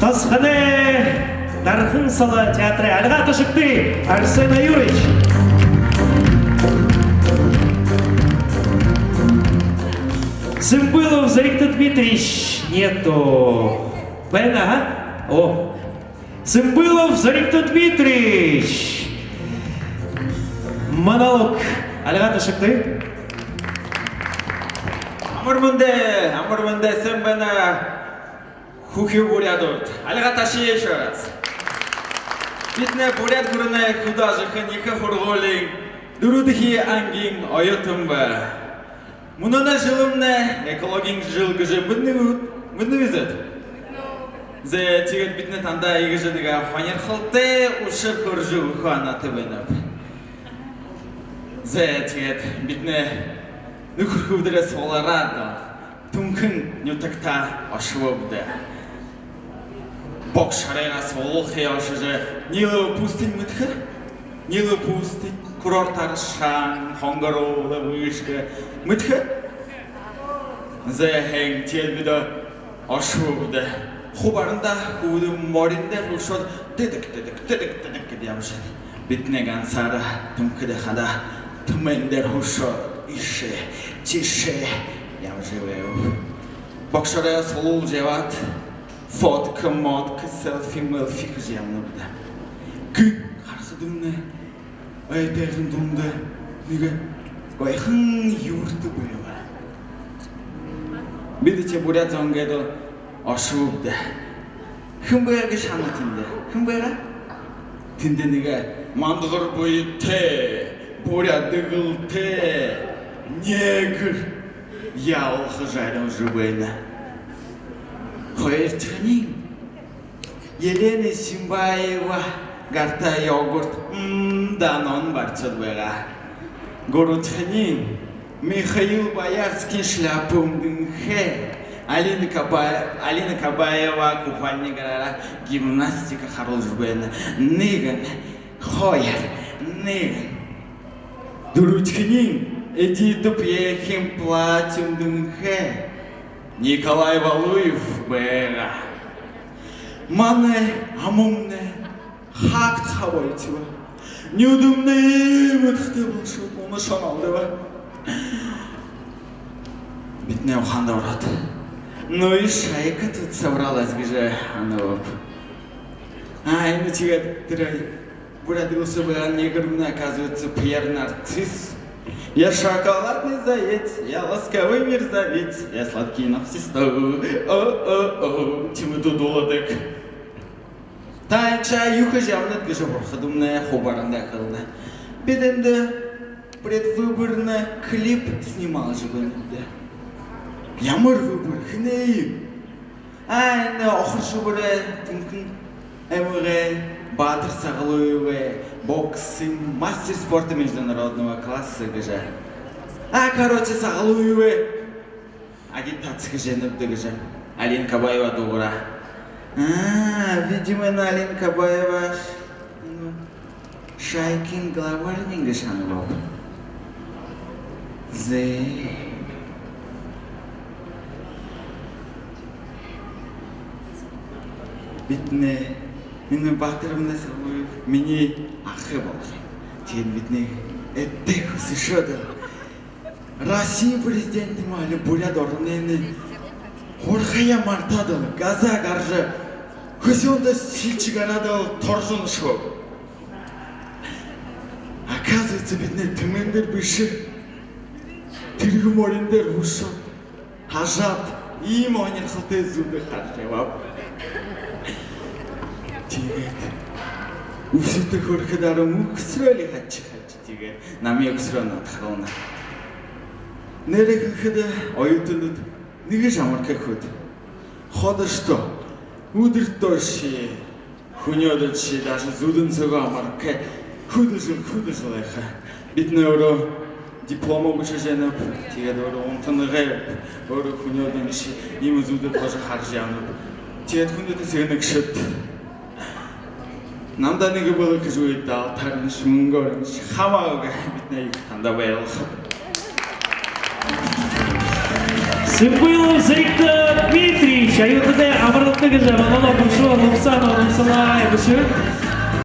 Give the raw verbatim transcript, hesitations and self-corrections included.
Басаганай Дархан соло театрай альга ташагты Арсен Аюрович. Цымбылов Зорикто Дмитриевич нету. Байна, ага. О. Цымбылов Зорикто Дмитриевич. Монолог. Альга ташагты. Амар мэндэ, амар мэндэ, сайн байна, хүхюу буряадууд. Альга ташая ещё раз. Бидэнэй Буряад гүрэнэй хүдөө ажахын ехэ һургуулиин дүрбэдэхи ангиин оюутан бэ. Мүнөөнэй жэлымнай экологиин жэл гэжэ мэдэнэ гүт, мэдэнэ бэзэт? Зэ, тиигээд бидэнэй танда иигэжэ нэгэ һонирхолтой ушар хөөрэжэ үгэхэ һанаатай байнаб. Зэ, тиигээд бидэнэй нүхэр хүбүүдээрээ суглараад, Түнхэн нютагтаа ошобоб даа. Богшоройгоо суглуулхаяа ошожо, Ниловый пустынь мэдэхэ? Ниловый пустынь, курорт аршаан, хонгороо, вышка. Мэдэхэ? Зэ, һайн, тиигээд бидэ ошобоб даа. Хуу барандаа хүбүүдээ морин дээрэ һуушаад, тэдэг, тэдэг, тэдэг, тэдэг гээд ябашаад, бидэнэй гансаараа Түнхэдэ хадаа түмэн дээрэ һуушаад, иишээ, тиишээ ябажа байбаб. Богшоройгоо суглуулжа ябаад, фотка, мотка, селфи, мелфи хэжэ ябанабди. Гэнэ харахадамнай, ой, тээһэн дунда нэгэ гоёхон юртэ байба. Бидэ тиигээд буряад зон гээд ошобоб даа. Хэн байгаа гэжэ һанаа тэндэ? Хэн байгаа? Тэндэ нэгэ мандагар бэетэй, буряад дэгэлтэй негр ялхажа арилжа байна. Хоёрдохинь Елена Симбаева гартаа йогурт, м, Данон барижа байгаа. Гурбадахинь Михаил Боярскиин шляпа үмдэнхэй, Алина Каба-, Алина Кабаева купальнигаараа гимнастика харуулжа байна. Нэгэн, хоёр, нэгэн. Дүрбэдэхинь Эдита Пьехын платье үмдэнхэй Николай Валуев байгаа. Манай амамнай хаагдаха болтибо. Нюдэмнай иимэ эдэбхитэй болошоод, унашаан алдаа. Бидэнэй ухаанда ороод: «Ну и шайка тут собралась», — гэжэ һанабаб. А, энэ тиигээд тэрэ буряад уласай байгаа негрнай, оказывается, Пьер Нарцисс. «Я шоколадный заяц, я ласковый мерзавец, я сладкий нарцисс. О, о, о», — тиимэ дуу дууладаг. «Та эндэшье юу хэжэ ябанат?» — гэжэ һурахадамнай, хуу барандаа хэлэнэ: «Бидэ эндэ предвыборный клип снималжа байнабди». «Ямар выбор? Хэнэй?» «А, энэ Охор-Шэбэрэй, Түнхэн аймагай Баатар Сагалуевай, боксын мастер спорта международного класса», — гэжэ. «А, короче, Сагалуевай агитаци хэжэ байнабди», — гэжэ Алина Кабаева дуугараа. «А, видимо, энэ Алина Кабаева, ну, шайкын главарь һэн», — гэжэ һанабаб. Зэ. Бидэнэй, энэ Баатармнай Сагалуев минии аха болохо юм. Тиигээд бидэнэй эдэ хүсэшөөд, Россиин президент юм аа, али Буряад оронойнь һурахаяа мартаад, газаа гаража, хүсөөндэ сэлшэ гараад, торжон шуу. Оказывается, бидэнэй түмэн дээрэ бэшэ, тэргэ морин дээрэ һуушаад, хажаад, иимэ һонирхолтой зүүдые хаража ябааб. Тиигээд үбшэтэй хүрэхэдөө, арай үгсэрөөл хадши хадши, тиигээд намайе үгсэрөө нотхоруулна. Нээрээ хэлэхэдэ, оюутанууд, нэгэшье амарка хээд. Ходо шуу, үдэртөөшье, хүнөөдэшье, даже зүүдэн соогоо амарка, хэдэн жэл, хэдэн жэл яаха. Бидэнэй өөрөө диплом үгшэжэ байнаб, тиигээд өөрөө унтанагайб, өөрөө хүнөөдэншье, иимэ зүүдые тоже хаража ябанаб. Тиигээд хүндэтэ сэгнэгшэд, намда нэгэ бэлэг хэжэ үгыт даа, алтарыншье, мүнгөөрыншье, хамаагүй, бидэнэй танда баярлахаб. Цымбылов Виктор Дмитриевич, оюутадай амаралта гэжэ монолог уншаба, Лубсанова Лубсалай бэшэ.